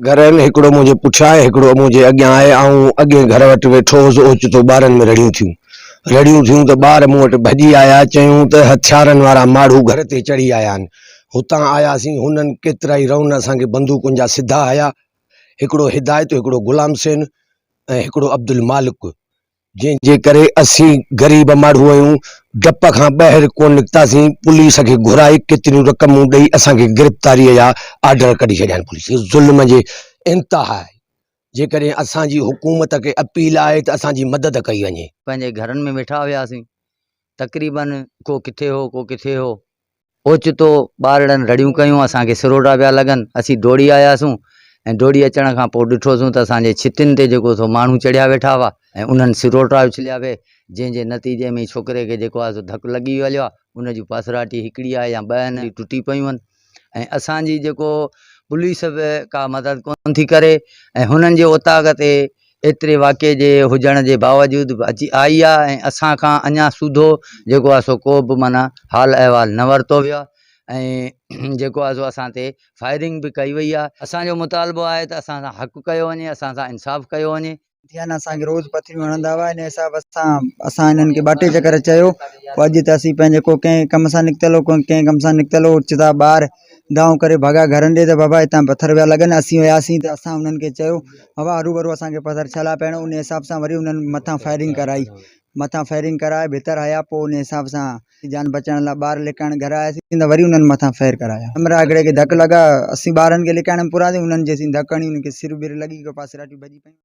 گهر آهن، هڪڙو منهنجي پٺيان آهي، هڪڙو منهنجي اڳيان آهي، آئون اڳئين گهر وٽ ويٺو هوس، اوچتو ٻارن ۾ رڙيون ٿيون. رڙيون ٿيون ته ٻار مون وٽ ڀڄي آيا، چيائون ته هٿيارن وارا ماڙهو گهر تي چڙهي آيا آهن. هتان آياسين، هنن ڪيترائي رون اسان کي بندوقن جا سڌا هنيا، هڪڙو هدايت، هڪڙو غلام حسين ۽ هڪڙو عبدالمالڪ. جنهن جي ڪري اسين غريب ماڻهو آهيون، ڊپ کان ٻاهر ڪونه نڪتاسين، پوليس کي گهرائي ڪيتريون رقمون ڏئي اسان کي گرفتاريء جا آرڊر ڪڍي ڇڏيا آهن، پوليس ظلم جي انتها آهي، جيڪڏهن اسان جي حڪومت کي اپيل آهي ته اسان جي مدد ڪئي وڃي. پنهنجي گهرن ۾ ويٺا هياسين، تقريبن ڪو ڪٿي هو ڪو ڪٿي هو، اوچتو ٻارڙن رڙيون ڪيون، اسان کي سروٽا پيا لڳن، اسين ڊوڙي آياسون ۽ ڊوڙي اچڻ کان پوء ڏٺوسون ته اسان جي ڇتين تي جيڪو سو ماڻهو چڙهيا ويٺا هئا ۽ انهن سروٽا اڇليا پئي، جنهن جي نتيجي ۾ ڇوڪري کي جيڪو آهي سو ڌڪ لڳي ويو آهي، ان جون پاسراٽي هڪڙي آهي يا ٻه آهن، ٽٽي پيون آهن ۽ اسان جي جيڪو پوليس به ڪا مدد ڪونه ٿي ڪري ۽ هنن جي اوطاق تي ايتري واقعي جي هجڻ جي باوجود به اچي آئي آ ۽ اسان کان اڃا سوڌو جيڪو آ سو ڪو به معنيٰ حال احوال نه ورتو ويو آ ۽ جيڪو آ سو اسان تي فائرنگ به ڪئي وئي آ اسان جو مطالبو آهي ته اسان سان حق ڪيو وڃي اسان سان انصاف ڪيو وڃي. ٿيا نه اسان کي روز پٿريون هڻندا هئا ان حساب سان اسان انهن کي ٻه ٽي چڪر چيو پوء اڄ ته اسين پنهنجي ڪو ڪنهن ڪم سان نڪتل هو ڪو ڪنهن ڪم سان نڪتل هو اوچتا ٻار دانهون ڪري ڀڳا گهرن ڏي ته بابا هتان پٿر پيا لڳن اسين وياسين ته اسان انهن کي چيو بابا هروڀرو اسان کي پٿر ڇا لاء پيا هڻو ان حساب سان وري انهن مٿان فائرنگ ڪرائي مٿان فائرنگ ڪرائي ڀتر هنيا پوء ان حساب سان جان بچائڻ لاء ٻار لڪائڻ گهر آياسين ته وري انهن مٿان فائر ڪرايا همراهه هڪڙي کي ڌڪ لڳا اسين ٻارن کي لڪائڻ ۾ پوراسين انهن جيسين ڌڪ هڻي انهن کي سر بر لڳي پاسيراٽيون ڀڄي پيون.